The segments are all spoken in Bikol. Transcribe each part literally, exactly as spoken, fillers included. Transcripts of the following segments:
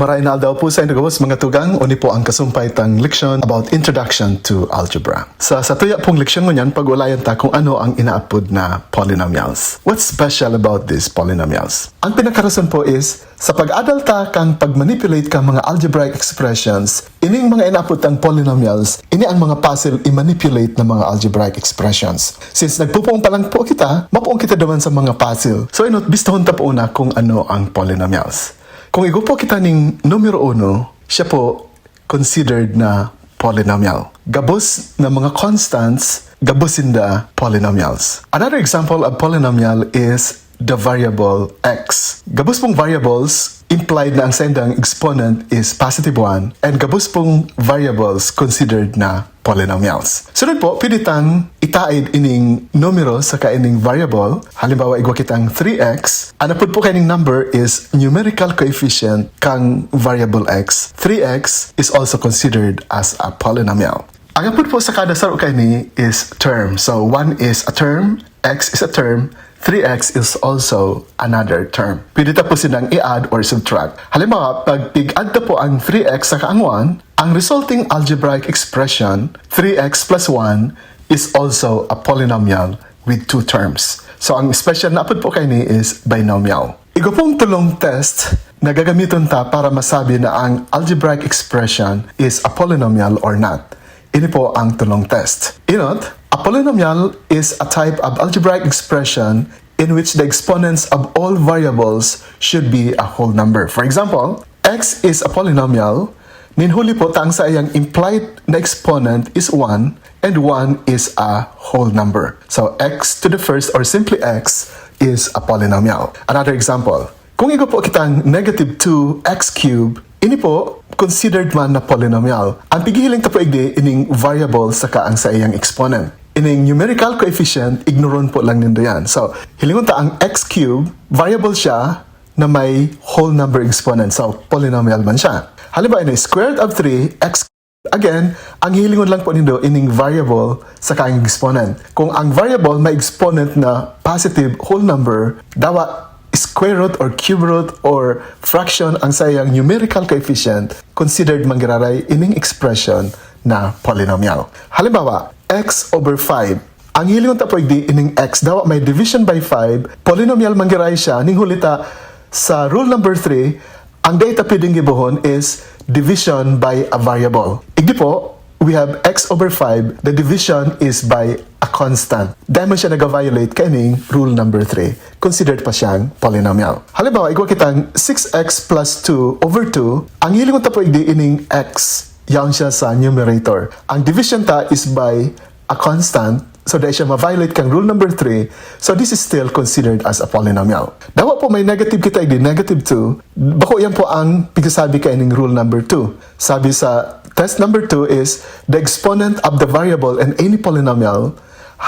Maray na aldaw po sa inyo gabos, mga tugang. Uni po ang kasumpay tang leksyon about Introduction to Algebra. Sa, sa tuya pong leksyon ngunyan, pag-ulayan ta kung ano ang inaapod na polynomials. What's special about these polynomials? Ang pinakarason po is, sa pag-adal ta kang pag-manipulate ka mga algebraic expressions, ining mga inaapod tang polynomials, ini ang mga puzzle i-manipulate na mga algebraic expressions. Since nagpupuong pa lang po kita, mapuong kita duman sa mga puzzle. So, inot, bistahon ta po una kung ano ang polynomials. Kung igwa po kita ning numero uno, siya po considered na polynomial. Gabos na mga constants, gabos sinda polynomials. Another example of polynomial is the variable x. Gabos pong variables implied na ang saindang exponent is positive one, and gabos pong variables considered na polynomials. Sunod po, pwede tang itaid ining numero saka ining variable. Halimbawa, igwa kitang three x. Ang apod po kaining number is numerical coefficient kang variable x. Three x is also considered as a polynomial. Ang apod po sa kada saro kaini is term. So, one is a term, x is a term, three x is also another term. Pwede ta po silang i-add or subtract. Halimbawa, pag pig-add ta po ang three x saka ang one, ang resulting algebraic expression, three x plus one, is also a polynomial with two terms. So, ang special na apod po kaini is binomial. Igwa pong tolong test na gagamiton ta para masabi na ang algebraic expression is a polynomial or not. Ini po ang tolong test. Inot, a polynomial is a type of algebraic expression in which the exponents of all variables should be a whole number. For example, x is a polynomial, nin huli po ta ang saiyang implied na exponent is one, and one is a whole number. So, x to the first or simply x is a polynomial. Another example, kung igwa po kitang negative two x cube, ini po considered man na polynomial. Ang pighihiling ta po igdi ining variable saka ang saiyang exponent. Ining numerical coefficient, ignoron po lang nindo yan. So, hilingon ta ang x cube, variable siya na may whole number exponent. So, polynomial man siya. Halimbawa, ini square root of three x. Again, ang hihilingon lang po nindo ining variable saka ang exponent. Kung ang variable may exponent na positive whole number, dawa square root or cube root or fraction ang saiyang numerical coefficient, considered manggiraray ining expression na polynomial. Halimbawa, x over five. Ang hihilingon ta po igdi ining x, dawa may division by five, polynomial manggiraray siya, ning huli ta sa rule number three, ang dai ta pwedeng gibohon is division by a variable. Igdi po, we have x over five, the division is by a constant. Dai man siya nag-violate kaining rule number three. Considered pa siyang polynomial. Halimbawa, igwa kitang six x plus two over two, ang hihilingon ta po igdi ining x, yaon siya sa numerator. Ang division ta is by a constant, so dai siya ma-violate kang rule number three, so this is still considered as a polynomial. Dawa po may negative kita, igdi negative two, bako yan po ang pigsasabi kaining rule number two. Sabi sa test number two is, the exponent of the variable in any polynomial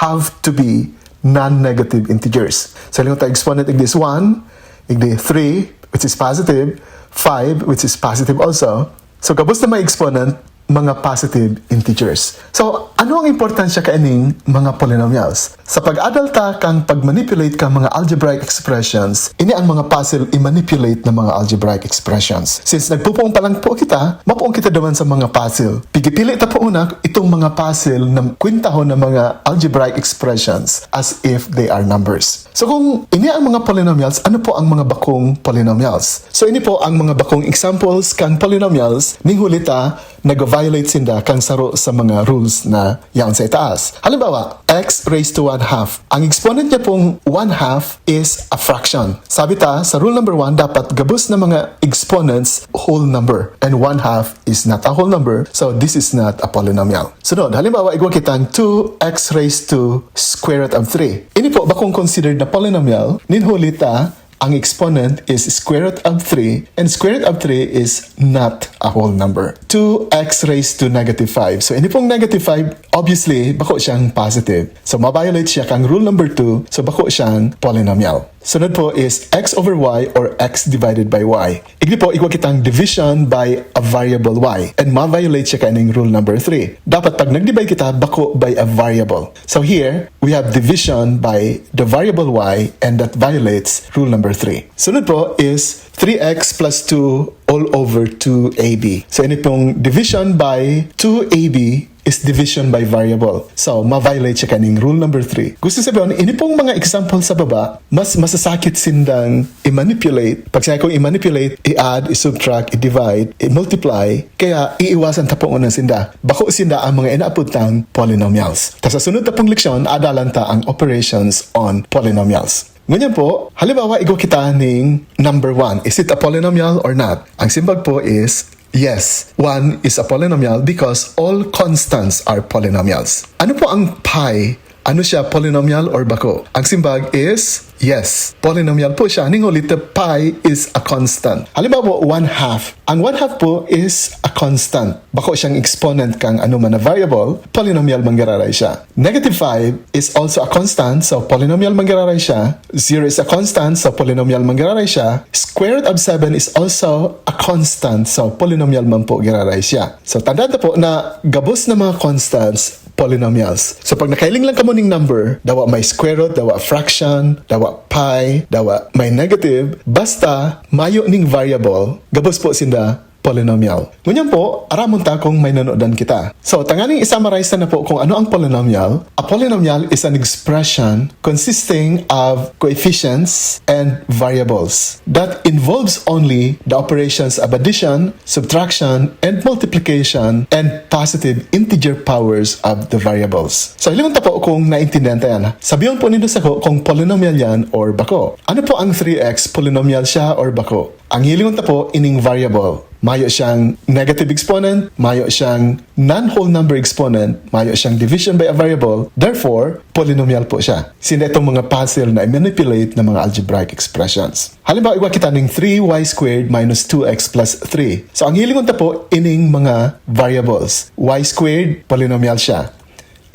have to be non-negative integers. So, lingon ta exponent, igdi is one, igdi three, which is positive, five, which is positive also. So, gabos na may exponent, mga positive integers. So, ano ang importansya kaining mga polynomials? Sa pag-adal ta kang pag-manipulate kang mga algebraic expressions, ini ang mga puzzle i-manipulate na mga algebraic expressions. Since nagpupuong pa lang po kita, mapuong kita duman sa mga puzzle. Pigipili ta po una itong mga puzzle na kwentahon na mga algebraic expressions as if they are numbers. So kung ini ang mga polynomials, ano po ang mga bakong polynomials? So ini po ang mga bakong examples kang polynomials, ning huli ta nag-violate sinda kang saro sa mga rules na yaon sa itaas. Halimbawa, x raised to one half. Ang exponent niya pong one half is a fraction. Sabi ta, sa rule number one, dapat gabos na mga exponents whole number. And one half is not a whole number, so this is not a polynomial. Sunod, halimbawa, igwa kitang two x raised to square root of three. Ini po, bakong considered na polynomial, nin huli ta, ang exponent is square root of three, and square root of three is not a whole number. Two x raised to negative five. So, ini pong negative five, obviously, bako siyang positive. So, ma-violate siya kang rule number two, so bako siyang polynomial. Sunod po is x over y or x divided by y. Igdi po, igwa kitang division by a variable y. And ma-violate siya kaining rule number three. Dapat pag nag-divide kita, bako by a variable. So here, we have division by the variable y, and that violates rule number three. Sunod po is three x plus two all over two a b. So ini pong division by two a b is division by variable. So, ma-violate siya kaning rule number three. Gusto sabihin, ini pong mga example sa baba, mas masasakit sindang i-manipulate. Pag sinabi kong i-manipulate, i-add, i-subtract, i-divide, i-multiply, kaya iiwasan ta po muna sinda. Bako sinda ang mga inaapod tang polynomials. Ta sa sunod na pong leksyon, adalan ta ang operations on polynomials. Ngunyan po, halimbawa, igwa kita ning number one. Is it a polynomial or not? Ang simbag po is, yes, one is a polynomial because all constants are polynomials. Ano po ang pi? Ano siya, polynomial or bako? Ang simbag is, yes, polynomial po siya. Ning huli, the pi is a constant. Halimbawa po, one half. Ang one half po is a constant. Bako siyang exponent kang ano man na variable, polynomial man giraray siya. Negative five is also a constant, so polynomial man giraray siya. Zero is a constant, so polynomial man giraray siya. Square root of seven is also a constant, so polynomial man po giraray siya. So tandaan ta po na gabos na mga constants, polynomials. So pag nakahiling lang kamo ning number, dawa may square root, dawa fraction, dawa pi, dawa may negative, basta mayo ning variable, gabos po sinda polynomial. Ngunyan po, aramon ta kung may nanodan kita. So, tanganing i-summarize na po kung ano ang polynomial. A polynomial is an expression consisting of coefficients and variables that involves only the operations of addition, subtraction, and multiplication and positive integer powers of the variables. So, hilingon ta po kung naintindihan ta yan. Sabihon po nindo sako kung polynomial yan or bako. Ano po ang three x? Polynomial siya or bako? Ang hilingon ta po, ining variable. Mayo siyang negative exponent, mayo siyang non-whole number exponent, mayo siyang division by a variable, therefore, polynomial po siya. Sinda itong mga puzzle na i-manipulate na mga algebraic expressions. Halimbawa, igwa kita ning three y squared minus two x plus three. So, ang hilingon ta po, ining mga variables. Y squared, polynomial siya.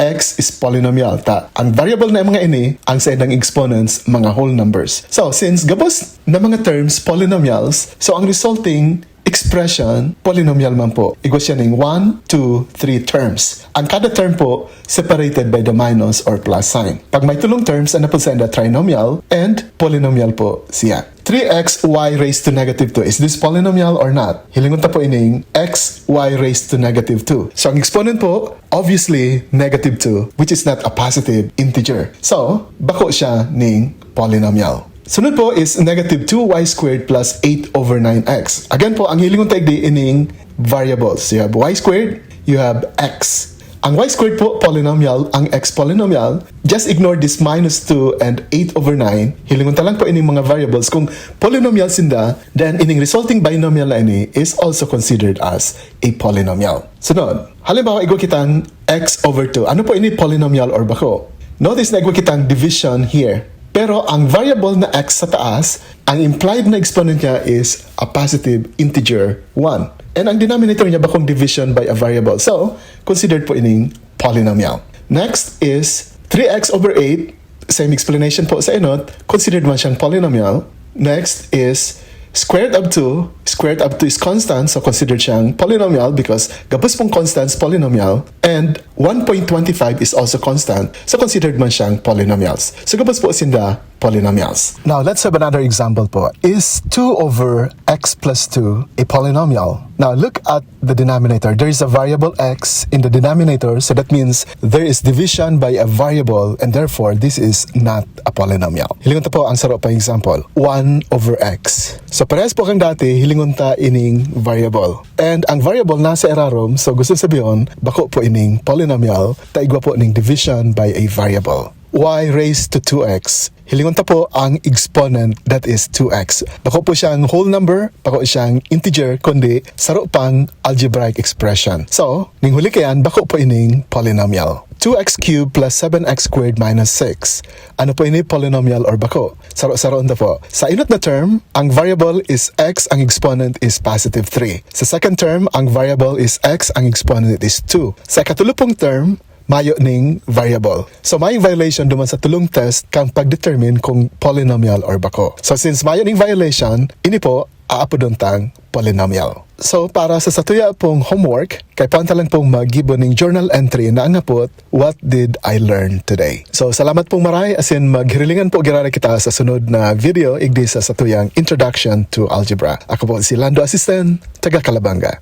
X is polynomial. Ta, ang variable na mga ini, ang saindang exponents, mga whole numbers. So, since gabos na mga terms, polynomials, so ang resulting expression, polynomial man po. Igwa siya ning one, two, three terms. Ang kada term po, separated by the minus or plus sign. Pag may tulong terms, ano po sainda, trinomial and polynomial po siya. Three x y raised to negative two, is this polynomial or not? Hilingon ta po ining x y raised to negative two. So, ang exponent po, obviously, negative two, which is not a positive integer. So, bako siya ning polynomial. Sunod po is negative two y squared plus eight over nine x. Again po, ang hilingon ta igdi ining variables. You have y squared, you have x. Ang y squared po, polynomial, ang x polynomial. Just ignore this minus two and eight over nine. Hilingon ta lang po ining mga variables. Kung polynomial sinda, then ining resulting binomial na ini is also considered as a polynomial. Sunod, halimbawa, igwa kitang x over two. Ano po ini, polynomial or bako? Notice na igwa kitang division here. Pero ang variable na x sa taas, ang implied na exponent niya is a positive integer one. And ang denominator niya bakong division by a variable. So, considered po ining polynomial. Next is three x over eight. Same explanation po sa enot. Considered man siyang polynomial. Next is square root of two. Square root of two is constant, so considered siyang polynomial because gabos pong constants, polynomial. And one point two five is also constant, so considered man siyang polynomials. So gabos po sinda polynomials. Now, let's have another example po. Is two over x plus two a polynomial? Now, look at the denominator. There is a variable x in the denominator, so that means there is division by a variable, and therefore, this is not a polynomial. Hilingon ta po ang saro pang example, one over x. So, parehas po kang dati, hilingon ta ining variable. And ang variable nasa irarom, so gusto sabihon, bako po ining polynomial, ta igwa po ning division by a variable. Y raised to two x. Hilingon ta po ang exponent, that is two x. Bako po siyang whole number, bako siyang integer, kundi saro pang algebraic expression. So, ning huli kayan, bako po ining polynomial. Two x cubed plus seven x squared minus six. Ano po ini, polynomial or bako? Saro-saroon ta po. Sa enot na term, ang variable is x, ang exponent is positive three. Sa second term, ang variable is x, ang exponent is two. Sa ikatulo pong term, mayo ning variable. So, may violation duman sa tulong test kan pag-determine kung polynomial or bako. So, since mayo ning violation, ini po, aapodon tang polynomial. So, para sa satuya pong homework, kaipuhan ta lang pong maggibo ning journal entry na ang hapot, "What did I learn today?" So, salamat pong maray, asin maghirilingan po giraray kita sa sunod na video, igdi sa satuyang Introduction to Algebra. Ako po si Lando Asisten, taga Calabanga.